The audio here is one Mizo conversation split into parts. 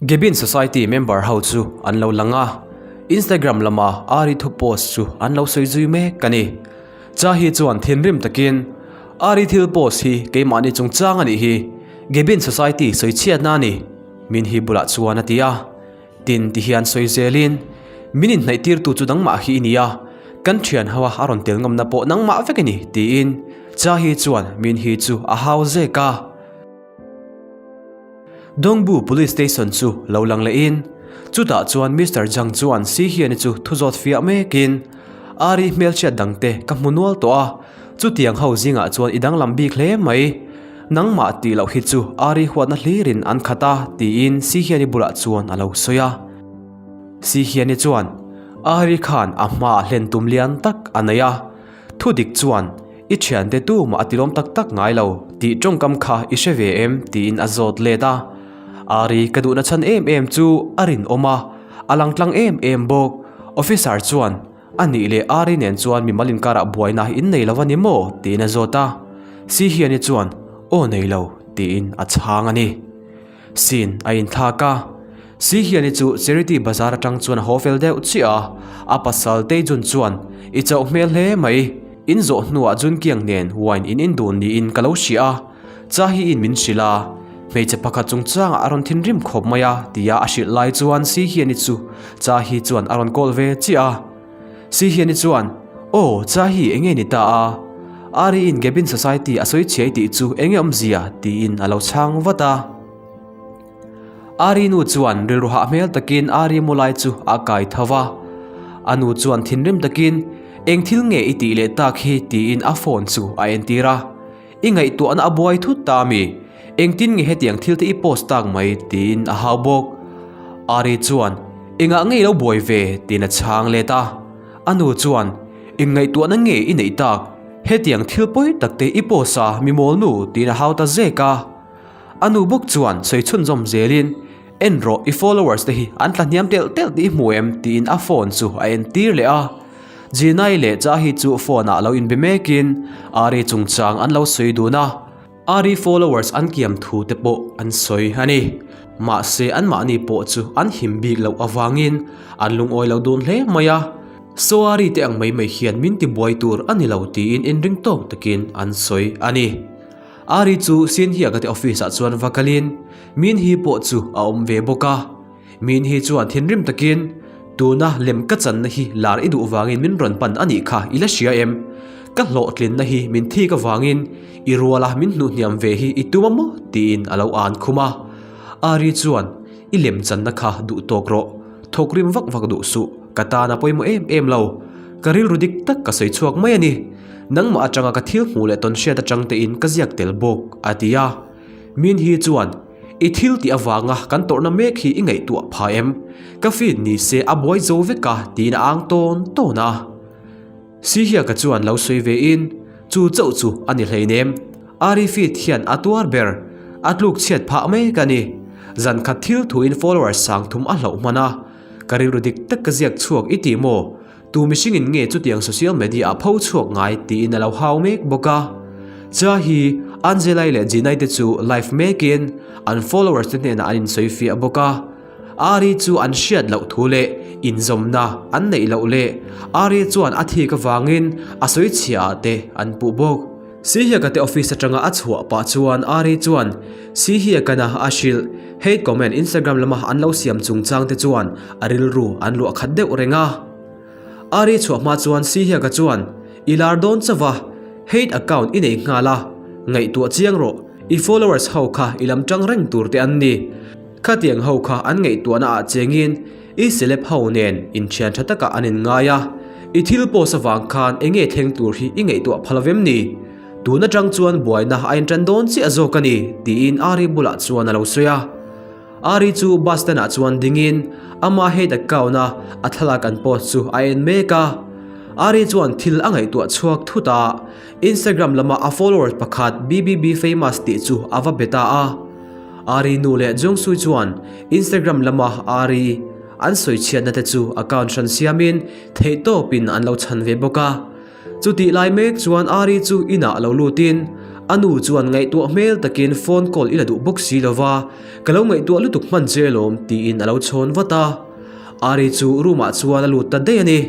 Gebin Society member ho chu an lo lang a, Instagram lama Ari thu post chu an lo sawi zui mek a ni. Cha hi chuan thinrim takin, Ari thil post hi keimahni chungchang a nih hi, Gebin Society sawi chhiatna a ni, min hi bulah chuan a ti a. Tin ti hian sawi zelin, Min inhnaih tirtu chu nangmah hi i ni a, kan thian ho a a rawn tel ngawmna pawh nangmah vek a ni, tiin Cha hi chuan min hi chu a hau zek a. Dongbu Police Station chu lo lang lehin, chutah chuan Mister Zhang chuan Si Hiani chu thu zawt fiah mekin, Ari hmelchhiat dangte ka hmu nual tawh a, chutiang ho zingah chuan i danglam bik hle mai. Nangmah tih loh hi chu Ari huatna hlirin an khat a, tiin Si Hiani bulah chuan a lo sawi a. Si Hiani chuan, Ari khan a hmaah hlen tum lian tak a nei a, Thu dik chuan, I thiante tu mah a tilawm tak tak ngai lo tih tawngkam kha i hre ve em? tiin a zawt let a. Ari ka duhna chhan em em chu a rinawm a, a lang tlang em em bawk. Officer chuan, A nih leh Ari nen chuan mimal inkarah buaina in nei lo a ni maw? tiin a zawt a. Si hiani chuan, Aw nei lo, tiin a chhang a ni. Sin a inthlak a. Si hiani chu Charity Bazar atang chuan a haw fel deuh chiah a, a pasal Tejun chuan, I chauh hmel hle mai, in zawh hnuah Junkiang nen wine in in dun niin ka lo hria a, cha hi in min hrilh a, hmeichhe pakhat chungchangah a rawn thinrim khawp mai a, tia a hrilh lai chuan Si hiani chu cha hi chuan a rawn call ve chiah a. Si hiani chuan, Aw, cha hi enge ni ta a? Ari in Gabin Society a sawi chhiai tih chu enge awmzia? tiin a lo chhang vat a. Ari nu chuan rilru hah hmel takin Ari mu lai chu a kai tho va. A nu chuan thinrim takin, Eng thil nge i tih leh tak hi? tiin a phone chu a entir a. I ngaihtuahna a buai thut ta mi? Engtin nge hetiang thil te i post tak mai? tiin a hau bawk. Ari chuan, Engah nge i lo buai ve? tiin a chhang let a. A nu chuan, Eng ngaihtuahna nge i neih tak? Hetiang thil pawi tak te i post a, mi mawl nu? tiin a hau ta zek a. A nu bawk chuan sawi chhunzawm zelin, En rawh, i followers te hi an tla hniam telh telh tih i hmu em? tiin a phone chu a entir leh a. Jinai leh Chahi chu phone ah lo inbe mekin Ari chungchang an lo sawi dun a, Ari followers an kiam thu te pawh an sawi a ni. Mahse anmahni pawh chu an him bik loh avangin an lungawi lo dun hle mai a, Soari te ang mai mai hian min ti buai tur a ni lo tiin inring tawk takin an sawi a ni. Ari chu Sinhiaka te office ah chuan va kalin Minhi pawh chu a awm ve bawk a. Min hi chuan thinrim takin, Tuna lem ka channa hi lar i duh vangin min rawn pan a nih kha i la hria em? Ka hlawhtlinna hi min thik avangin i ruala min hnuhhniam ve hi i tum a maw? tiin a lo an khum a. Ari chuan, I lem channa kha duh tawk rawh, thawk rim vak vak duh suh, ka tan a pawimawh em em lo. Ka rilru dik tak ka sawi chhuak mai a ni. Nangmah atanga ka thil hmuh leh tawnhriat atang tein ka ziak tel bawk, a ti a. Min hi chuan, I thil tih avanga kan tawrhna mek hi i ngaihtuah pha em? Ka feed ni se a buai zo vek a tiin a ang tawn tawn a. Sihiaka chuan lo sawi ve in, Chu chauh chu a ni hleinem. Ari feed hian a tuar ber. A tluk chhiat phah mek a ni. Zan khat thil thuin followers sang thum a hlauh hman a. Ka rilru dik tak ka ziak chhuak i ti maw? Tu mihringin nge chutiang social media ah pho chhuak ngai tiin a lo hau mek bawk a. Cha hi Angelai leh Jinai te chu live mekin an followers te hnenah an insawi fiah bawk a. Ari chu an hriat loh thu leh inzawmna an neih loh leh Ari chuan a thik avangin a sawi chhia ah te an puh bawk. Sihiaka te office atanga a chhuah pah chuan Ari chuan Sihiakana a hrilh hate comment Instagram lama an lo siam chungchang te chuan a rilru an luah khat deuh reng a. Ari chhuah hma chuan Sihiaka chuan I lar dawn chauh a, hate account i nei nghal a, ngaihtuah chiang rawh, i followers ho kha i lam tang reng tur te an ni. Khatiang ho kha an ngaihtuahna ah chengin I celeb ho nen inthian tha takah an inngai a, i thil post avang khan eng nge thleng tur hi i ngaihtuah phal avem ni? Tun atang chuan buaina a intan dawn chiah zawk a ni, tiin Ari bulah chuan a lo sawi a. Ari chu bus stand ah chuan dingin ama hate account a a thlalak an post chu a en mek a. Ari chuan thil a ngaihtuah chhuak thut a, Instagram lama a followers pakhat BBB famous tih chu a va be ta a. Ari nu leh Jungsui chuan Instagram lama Ari an sawi chhiatna te chu account hran siamin theihtawpin an lo chhan ve bawk a. Chutih lai mek chuan Ari chu inah lo lutin A nu chuan ngaihtuah hmel takin phone call i la duh bawk si lo va, ka lo ngaihtuah lutuk hman che alawm tiin a lo chhawn vat a. Ari chu room ah chuan a lut ta daih a ni.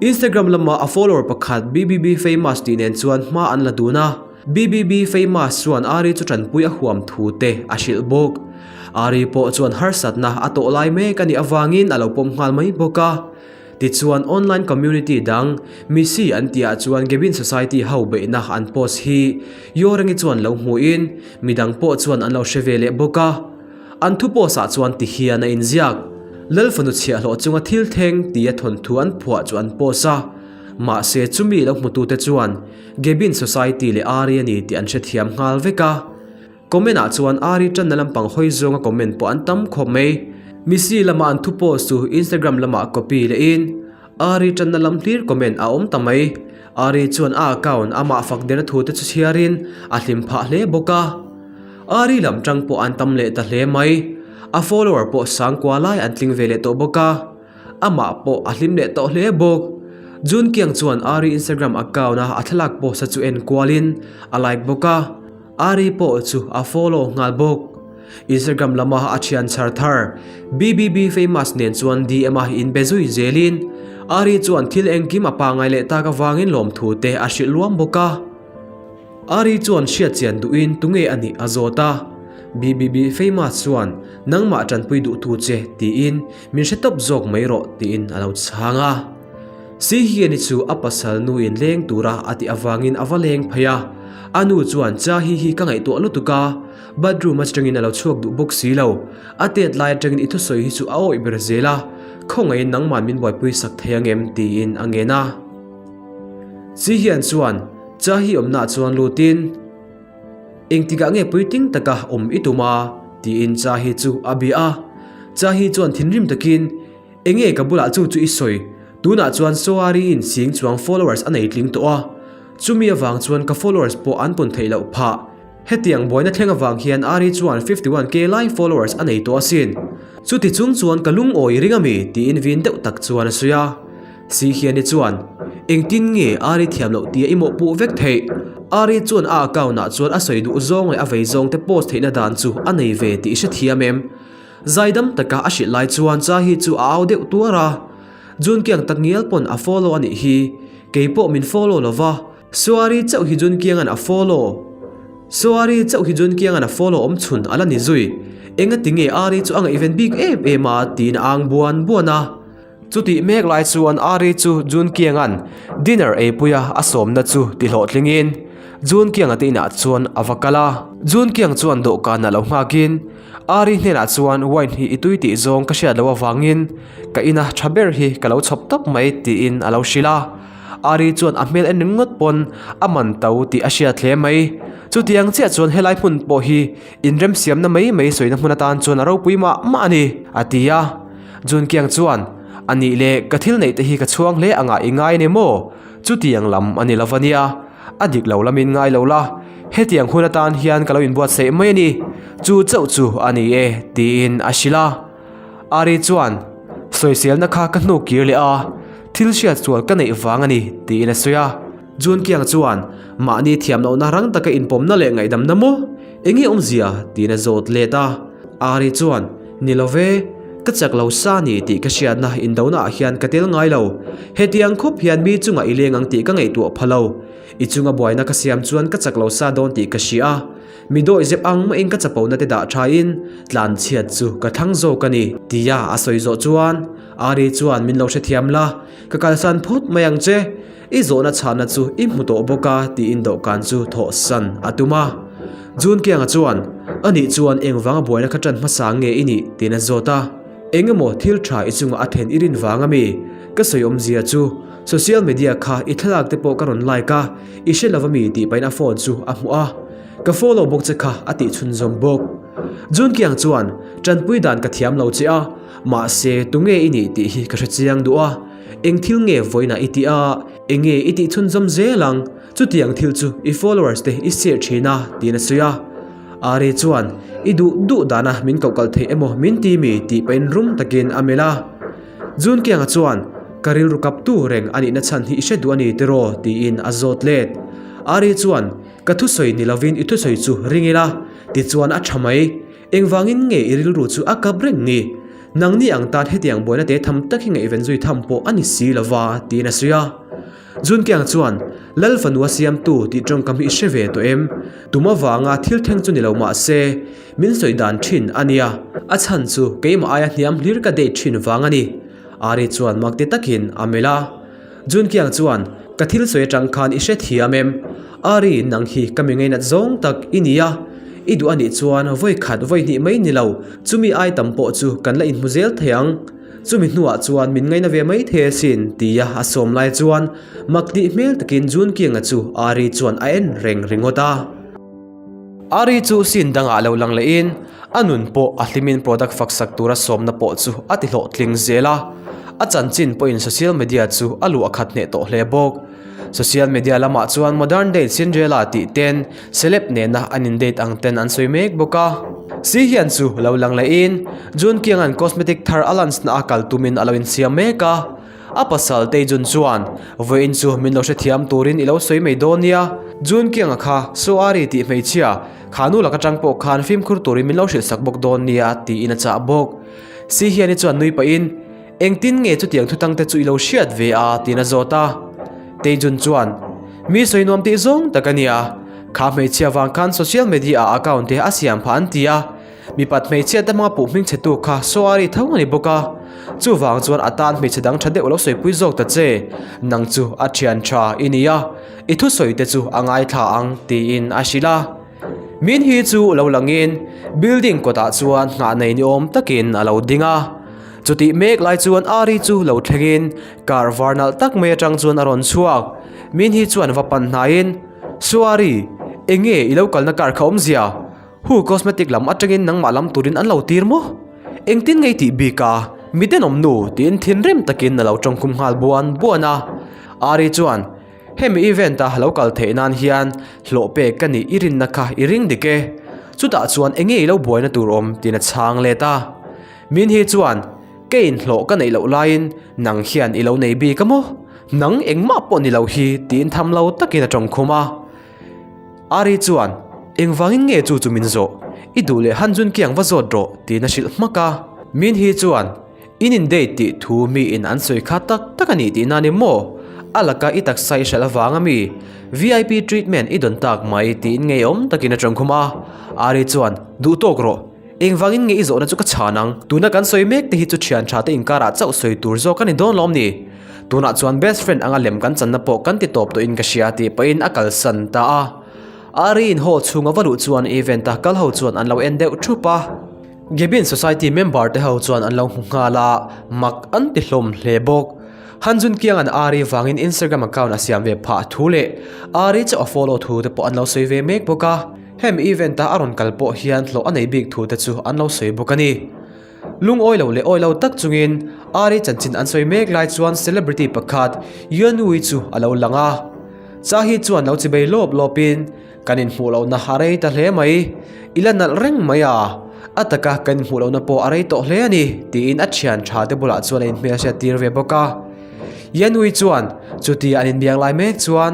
Instagram lama a follower pakhat BBB Famous tih nen chuan hma an la dun a, BBB Famous chuan Ari chu tanpui a huam thu te a hrilh bawk. Ari pawh chuan harsatna a tawh lai mek a nih avangin a lo pawm nghal mai bawk a. Tichuan online community dang Misi an tihah chuan Gebin Society ho beihna an post hi Yorengi chuan lo hmuhin midang pawh chuan an lo hre ve leh bawk a. An thu post ah chuan ti hian a inziak. Lal fanu chhiahhlawh chunga thil thleng tia thawnthu an phuah chu an post a. Mahse chumi lo hmutute chuan Gebin Society leh Ari a ni tih an hrethiam nghal vek a. Comment ah chuan Ari tanna lampang hawi zawnga comment pawh an tam khawp mai. Misi lama an thu post chu Instagram lamah copy lehin Ari tanna lam hlir comment a awm ta mai. Ari chuan a account amah fak derna thu te chu chhiarin a hlim phah hle bawk a. Ari lam tang pawh an tam leh ta hle mai. A follower pawh sang kua lai an tling ve leh tawh bawk a. Amah pawh a hlim leh tawh hle bawk. Jun Kiang chuan Ari Instagram account a a thlalak post a chu en kualin a like bawk a. Ari pawh chu a follow nghal bawk. Instagram lama a thian chhar thar BBB Famous nen chuan DM a inbe zui zelin Ari chuan thil engkim a pangai leh tak avangin lawmthu te a hrilh luam bawk a. Ari chuan hriat chian duhin tunge a nih a zawt a, BBB Famous chuan nangmah tanpui duhtu che tiin min hre tawp zawk mai rawh tiin a lo chhang a. Sihiani chu a pasal nuin leng tura a tih avangin a va leng phei a, a nu chuan cha hi hi ka ngaihtuah lutuk a, bathroom atangin a lo chhuak duh bawk si lo, a tet lai atangin i thusawi hi chu a awih ber zel a, khawngaihin nangman min buaipui sak thei angem tiin a ngen a. Sihian chuan cha hi awmnaah chuan lutin, Engtikah nge puitling taka awm i tum a? tiin cha hi chu a bia a, cha hi chuan thinrim takin, Enge ka bulah chu chu i sawi? Tunah chuan Soari in sing chuang followers a nei tling tawh a, chumi avang chuan ka followers pawh an pun theih loh phah. Hetiang buaina thleng avang hian Ari chuan 51k lai followers a nei tawh asin. Chuti chung chuan ka lungawi ring ami tiin vin deuh tak chuan a sawi a. Si hiani chuan, Engtin nge Ari thiam loh tia i mawhpuh vek theih? Ari chuan a account ah chuan a sawi duh zawng leh a vei zawng te post theihna dan chu a nei ve tih i hrethiam em? Zaidam taka a hrilh lai chuan Cha hi chu a au deuh tuar a, Junkiang tak ngial pawn a follow a nih hi, kei pawh min follow lo va, Suari chauh hi Junkianga'n a follow. Suari chauh hi Junkianga'n a follow awm chhun a la ni zui, engati nge Ari chu a ngaihven bik em em a tiin a ang buan buan a. Chutih mek lai chuan Ari chu Junkianga'n dinner eipuia a sawmna chu ti hlawhtlingin Junkianga te inah chuan a va kal a. Junkiang chuan dawhkanah lo nghakin Ari hnenah chuan wine hi i tui tih zawng ka hriat loh avangin ka ina tha ber hi ka lo chhawp tawp mai tiin a lo hrilh a. Ari chuan a hmel en ringawt pawn a man to tih a hriat hle mai. Chutiang chiah chuan helai hmun pawh hi inremsiamna mai mai sawina hmun atan chuan a ropui mah mah a ni, a ti a. Junkiang chuan, A nih le, ka thil neih te hi ka chhuang hle angah i ngai a ni maw? Chutiang lam a ni lo va nia, a dik lo lamin ngai lo la, hetiang hun atan hian ka lo inbuatsaih mai a ni, chu chauh chu a ni e, tiin a hrilh a. Ari chuan, Sawiselna kha ka hnuk kir leh a, thil hriat sual ka neih vang a ni, tiin a sawi a. Junkiang chuan, Mahni thiam lohna rang taka inpawmna leh ngaihdamna maw? Enge awmzia? tiin a zawt let a. Ari chuan, Ni lo ve, ka chak lo sa ni tih ka hriatna indona ah hian ka tel ngai lo. Hetiang khawp hian mi chungah i leng ang tih ka ngaihtuah pha lo. I chunga buaina ka siam chuan ka chak lo sa dawn tih ka hria a. Mi dawi zep ang maiin ka chapona te dah thain tlan chhiat chu ka thlang zawk a ni, tia a sawi zawh chuan Ari chuan min lo hrethiam la, ka kalsan phawt mai ang che. I zawhna chhahna chu i hmu tawh bawk a tiin dawhkan chu thawhsan a tum a. Junkianga chuan, Anih chuan engvanga buaina kha ṭan hmasa nge i nih? tiin a zawt a. Eng emaw thil ṭha i chungah a then i rin vang a mi? Ka sawi awmzia chu social media kha i thlalak te pawh ka rawn like a, i hre lova mi tih pahin a phone chu a hmuh a. Ka follow bawk che kha a tih chhunzawm bawk. Junkiang chuan, Ṭanpui dan ka thiam lo che a, mahse tunge i nih tih hi ka hre chiang duh a. Eng thil nge vawiinah i tih a, eng nge i tih chhunzawm zel ang? Chutiang thil chu i followers te i share thin a, tiin a sawi a. Ari chuan, I duh duh dana min koh kal theih emaw min ti mi? tih pahin rum takin a melh a. Junkianga chuan, Ka rilru kaptu reng a nihna chhan hi i hre duh a ni tiraw? tiin a zawt let. Ari chuan. Ka thusawi ni lovin i thusawi chu ring ila, tichuan a tha mai. Engvangin nge i rilru chu a kap reng ni? Nangni ang tan hetiang buaina te tham tak hi ngaihven zui tham pawh a ni si lova, tiin a sawi a. Junkiang chuan, Lal fanua siamtu tih tawngkam hi i hre ve tawh em? Tum avanga thil thleng chu ni lo mah se, min sawi dan thin a nia. A chhan chu keimah aia hniam hlir ka date thin vang a ni. Ari chuan mak ti takin a melh a. Junkiang chuan, Ka thil sawi atang khan i hrethiam em? Ari, nang hi ka mi ngainat zawng tak i ni a. I duh a nih chuan vawi khat vawi hnih mai ni lo, chumi ai tam pawh chu kan la inhmu zel thei ang. Chumi hnuah chuan min ngaina ve mai thei asin, tia a sawm lai chuan mak tih hmel takin Junkianga chu Ari chuan a en reng ringawt a. Ari chu scene dangah lo lang lehin a nun pawh a hlimin product fak sak tura sawmna pawh chu a ti hlawhtling zel a, a chanchin pawhin social media chu a luah khat hneh tawh hle bawk. Social media lamah chuan modern date Cinderella tih ten celeb nena an in date ang ten an sawi mek bawk a. Si hian chu lo lang lehin Jun Kianga'n cosmetic thar a launch na a kal tumin a lo insiam mek a. A pasal Taejun chuan, Vawiin chu min lo hrethiam turin i lo sawi mai dawn nia. Jun Kianga kha Soari tih hmeichhia, kha nu lak atang pawh khan fimkhur turin min lo hrilhsak bawk dawn nia, tiin a chah bawk. Si hiani chuan nui pahin, Engtin nge chutiang thutangte chu i lo hriat ve a? tiin a zawt a. Taejun chuan, Mi sawi nuam tih zawng tak a nia. Kha hmeichhia vang khan social media-ah account te a siam phah an ti a. Mipat hmeichhia te hmanga puh hming chhetu kha Soari tho a ni bawk a, chuvang chuan a tan hmeichhe dang tha deuh lo sawipui zawk ta che, nang chu a thian tha i ni a, i thusawi te chu a ngaithla ang tiin a hrilh a. Min hi chu lo langin building kawtah chuan nghah nei ni awm takin a lo ding a, chutih mek lai chuan Ari chu lo thlengin car var nalh tak mai atang chuan a rawn chhuak, Min hi chuan va pan hnaiin, Soari, enge i lo kalna car kha awmzia? Hu cosmetic lam atangin nangmah lam turin an lo tir maw? Engtin ngei tih bik a, mi tenawm nu tiin thinrim takin a lo tawngkhum nghal buan buan a. Ari chuan, Hemi event a lo kal theih nan hian hlawh pek ka nih i rinna kha i ring dik e. Chutah chuan enge i lo buaina tur awm tiin a chhang let a. Min hi chuan, Ka inhlawh ka neih loh laiin nang hian i lo nei bik a maw? Nang engmah pawh ni lo hi tiin tham lo takin a tawngkhum a. Ari chuan, Engvangin nge chu chu min zawh? I duh leh Han Jun Kiang va zawt rawh, tiin a hrilh hmak a. Min Hee chuan, In in date tih thu miin an sawi kha tak tak a nih tihna ni maw? A laka i taksa i hralh avang a mi? VIP treatment i dawn tak mai, tiin ngeiawm takin a tawngkhum a. Ari chuan, Duh tawk rawh. Engvangin nge i zawhna chu ka chhan ang? Tuna kan sawi mek te hi chu thian tha te inkarah chauh sawi tur zawk a ni dawn lawm ni? Tunah chuan best friend anga lem kan channa pawh kan ti tawp tawhin ka hria tih pahin a kalsan ta a. Ariin hall chhunga va luh chuan event a kal ho chuan an lo en deuh thup a. Gebin society member te ho chuan an lo hmu nghal a, mak an ti hlawm hle bawk. Han Jun Kianga'n Ari vangin Instagram account a siam ve phah thu leh Ari chauh a follow thu te pawh an lo sawi ve mek bawk a. Hemi event a a rawn kal pawh hian hlawh a nei bik thu te chu an lo sawi bawk a ni. Lungawi lo leh awi lo tak chungin Ari chanchin an sawi mek lai chuan celebrity pakhat Yeonwoo chu a lo lang a. Chahi chuan lo chibei lawp lawpin kan inhmuh lohna a rei ta hle mai, i la nalh reng mai a, a taka kan inhmuh lohna pawh a rei tawh hle a ni tiin a thian tha te bulah chuan a inhmelhriat tir ve bawk a. Yeonwoo chuan chutia an inbiak lai mek chuan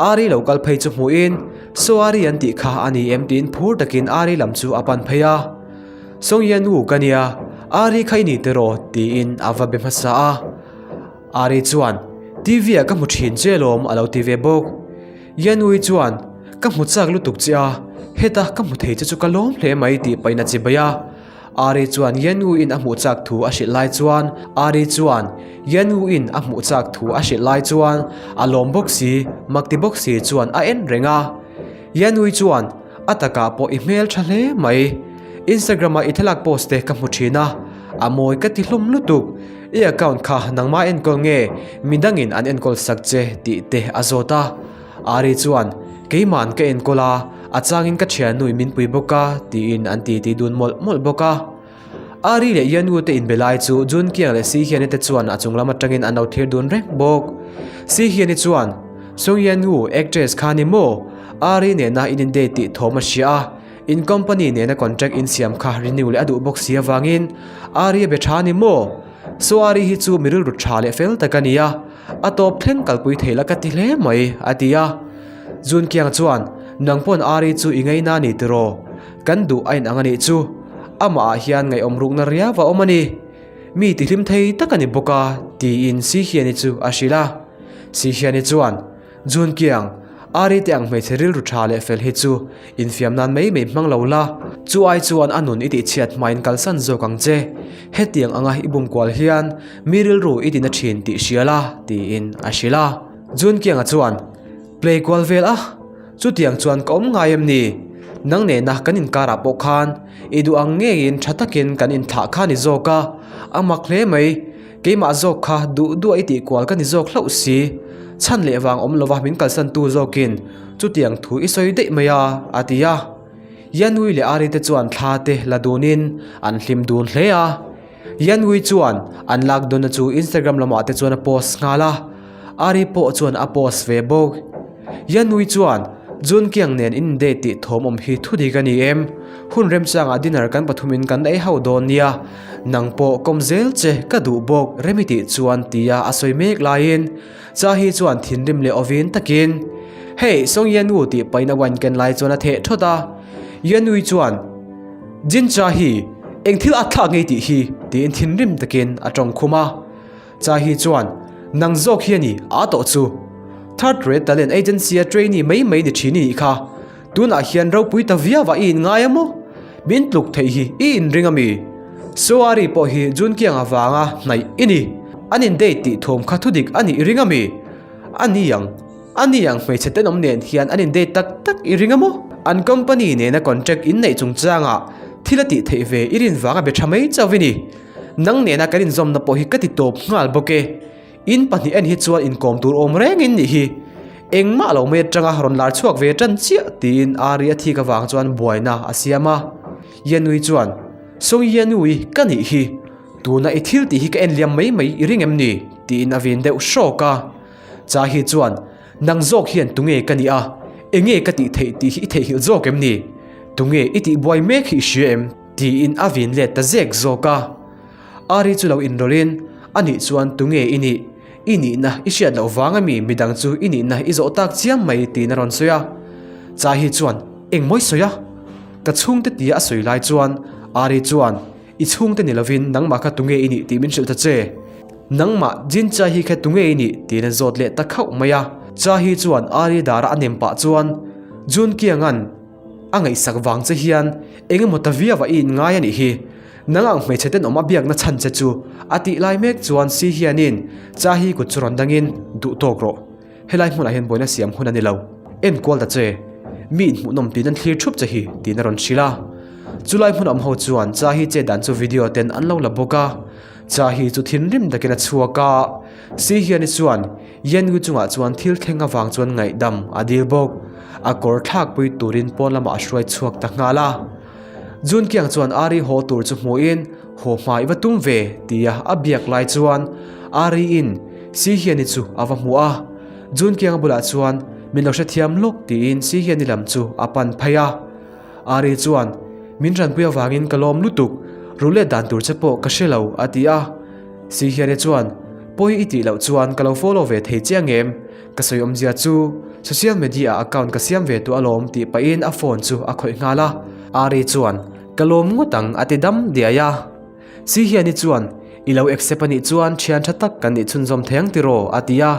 Ari lo kal phei chu hmuhin Saw Ari an tih kha a ni em tiin phur takin Ari lam chu a pan phei a. Song Yan Wu ka nia, Ari kha i ni tiraw? tiin a va be hmasa a. Ari chuan, TV ah ka hmu thin che alawm a lo ti ve bawk. Yan Wui chuan, Ka hmu chak lutuk che a, heta ka hmu thei che chu ka lawm hle mai tih pahin a chi bai a. Ari chuan Yan Wu in a hmuh chak thu a hrilh lai chuan Ari chuan Yan Wu in a hmuh chak thu a hrilh lai chuan a lawm bawk si, mak ti bawk si chuan a en reng a. Yan Wui chuan, A takah pawh i hmel tha hle mai. Instagram ah i thlalak post te ka hmu thin a, a mawi ka ti hlawm lutuk. I account kha nangmah enkawl nge midangin an enkawl sak che tih te a zawt a. Ari chuan, Keima'n ka enkawl a, a changin ka thiannu i min pui bawk a tiin an titi dun mawlh mawlh bawk a. Ari leh Yeonwoo te inbe lai chu Jun Kyung leh Si Hyun-i te chuan a chung lam atangin an lo thlir dun reng bawk. Si Hyun-i chuan, Sung Yeonwoo, actress kha ni maw? Ari nena in in date tih thawm a hria a, in company nena contract in siam kha renew leh a duh bawk si avangin Ari a be tha ni maw? So Ari hi chu mi rilru tha leh fel tak a ni a, a tawp thleng kalpui thei la ka ti hle mai, a ti a. Jun Kyung chuan. Nang pawn Ari chu i ngaina a ni tiraw? Kan duh a inang a nih chu. Amah ah hian ngaihawm rukna riau a awm a ni. Mi tihlim thei tak a ni bawk a, tiin Sihiani chu a hrilh a. Sihiani chuan, Junkiang, Ari te ang hmeichhe rilru tha leh fel hi chu infiam nan mai mai hmang lo la, chu ai chuan a nun i tihchhiat hmain kalsan zawk ang che. Hetiang anga i bum kual hian mi rilru i tina thin tih hria la, tiin a hrilh a. Junkianga chuan, Play kual vel a, chutiang chuan ka awm ngai em ni? Nang nena kan inkarah pawh khan i duh ang ngeiin tha takin kan inthlah kha ni zawk a, a mak hle mai. Keimah zawk kha duh duah i tih kual ka ni zawk hlauh si. Chhan leh vang awm lova min kalsantu zawkin chutiang thu i sawi daih mai a, a ti a. Yanui leh Ari te chuan thla te la dunin an hlim dun hle a. Yanui chuan an lak dawnna chu Instagram lamah te chuan a post nghal a, Ari pawh chuan a post ve bawk. Yanui chuan, Junkiang nen in date tih thawm awm hi thu dik a ni em? Hun remchangah dinner kan pathumin kan ei ho dawn nia, nang pawh kawm zel che ka duh bawk remi tih chuan tia a sawi mek laiin Cha hi chuan thinrim leh awvin takin, Hey, Song Yanu tih pahin a wine ken lai chuan a theh thawt a. Yanui chuan, Jin Cha hi, eng thil a thlak ngei tih hi, tiin thinrim takin a tawng khum a. Cha hi chuan, Nang zawk hi a ni, a tawh chu. Third Rate Talent Agency-a trainee mai mai ni thin i nih kha. Tunah hian ropui ta viau ah i inngai a maw? Min tluk theih hi i inring a mi? Soari pawh hi Junkiang avanga hnaih i ni. An in date tih thawm kha thudik a nih i ring a mi? A ni ang. A ni ang hmeichhe tenawm nen hian an in date tak tak i ring a maw? An company nena contract in neih chungchangah thil a tih theih ve i rin vanga be tha mai chauh i ni. Nang nena kan inzawmna pawh hi ka ti tawp nghal bawk e. In pahnih en hi chuan inkawm tur awm reng in nih hi. Engmah lo mai atanga rawn lar chhuak ve tan chiah tiin Ari a thik avang chuan buaina a siam a. Yanui chuan, Song Yanui ka nih hi. Tuna i thil tih hi ka en liam mai mai i ring em ni? tiin a vin deuh hrawk a. Cha hi chuan, Nang zawk hian tunge ka nih a? Enge ka tih theih tih hi i theihnghilh zawk em ni? Tunge i tihbuai mek hi i hria em? tiin a vin let ta zek zawk a. Ari chu lo inrawlhin, A nih chuan tunge i nih? I nihna i hriat loh vang ami midang chu i nihna i zawh tak chiam mai tiin a rawn sawi a. Chai hi chuan, Engmaw i sawi a? Ka chhungte tia a sawi lai chuan Ari chuan, I chhungte ni lovin nangmah kha tunge i nih tih min hrilh ta che. Nangmah Jin Chai hi kha tunge i nih? tiin a zawt leh ta khauh mai a. Chai hi chuan Ari dara a nem pah chuan, Jun Kianga'n, A ngaihsak vang che hian eng emaw ta viau ah i inngai a nih hi. Nang ang hmeichhe tenawm a biakna chhan che chu a tih lai mek chuan si hianin cha hi kut chu rawn dangin duh tawk rawh. Helai hmunah hian buaina siam hun a ni lo. Enkual ta che. Mi inhmuhnawm tiin an thlir thup che hi tiin a rawn hrilh a. Chulai hmun awm ho chuan cha hi che dan chu video ten an lo la bawk a. Cha hi chu thinrim takin a chhuak a. Si hiani chuan Yengu chungah chuan thil thleng avang chuan ngaihdam a dil bawk. A kawr thlakpui turin pawn lamah a hruai chhuak ta nghal a. Junkiang chuan Ari haw tur chu hmuhin, Haw hma i va tum ve, tia a biak lai chuan Ari-in Sihiani chu a va hmu a. Junkianga bulah chuan, Min lo hrethiam lawk, tiin Sihiani lam chu a pan phei a. Ari chuan, Min ranpui avangin ka lawm lutuk, rulet dan tur che pawh ka hre lo, a ti a. Sihiani chuan, Pawi i tih loh chuan ka lo follow ve thei che angem? Ka sawi awmzia chu social media ah account ka siam ve tawh alawm tih pahin a phone chu a khawih nghal a. Ari chuan, Ka lawm ngawt ang, a ti dam diai a. Sihiani chuan, I lo accept a nih chuan thian tha tak kan nih chhunzawm thei ang tiraw? a ti a.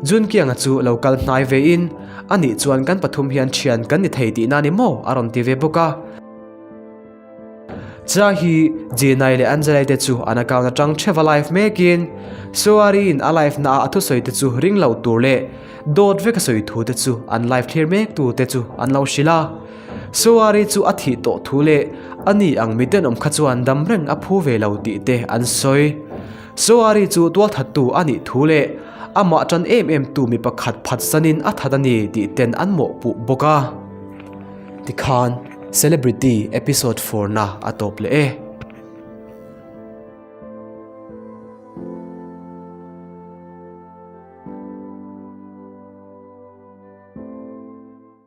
Junkianga chu lo kal hnai vein, A nih chuan kan pathum hian thian kan ni thei tihna a ni maw? a rawn ti ve bawk a. Cha hi Jenai leh Angelai te chu an account atang theuh a live mekin Soari-in a live naah a thusawi te chu ring loh tur leh dawt vek a sawi thu te chu an live thlir mek tu te chu an lo hrilh a. Soari chu a thih tawh thu leh a ni ang mi tenawm kha chuan dam reng a phu ve lo tih te an sawi. Soari chu tualthattu a nih thu leh amah tan em em tu mi pakhat phatsanin a that a ni tih ten an mawhpuh bawk a. Tikhan Celebrity episode 4 na a tawp leh e.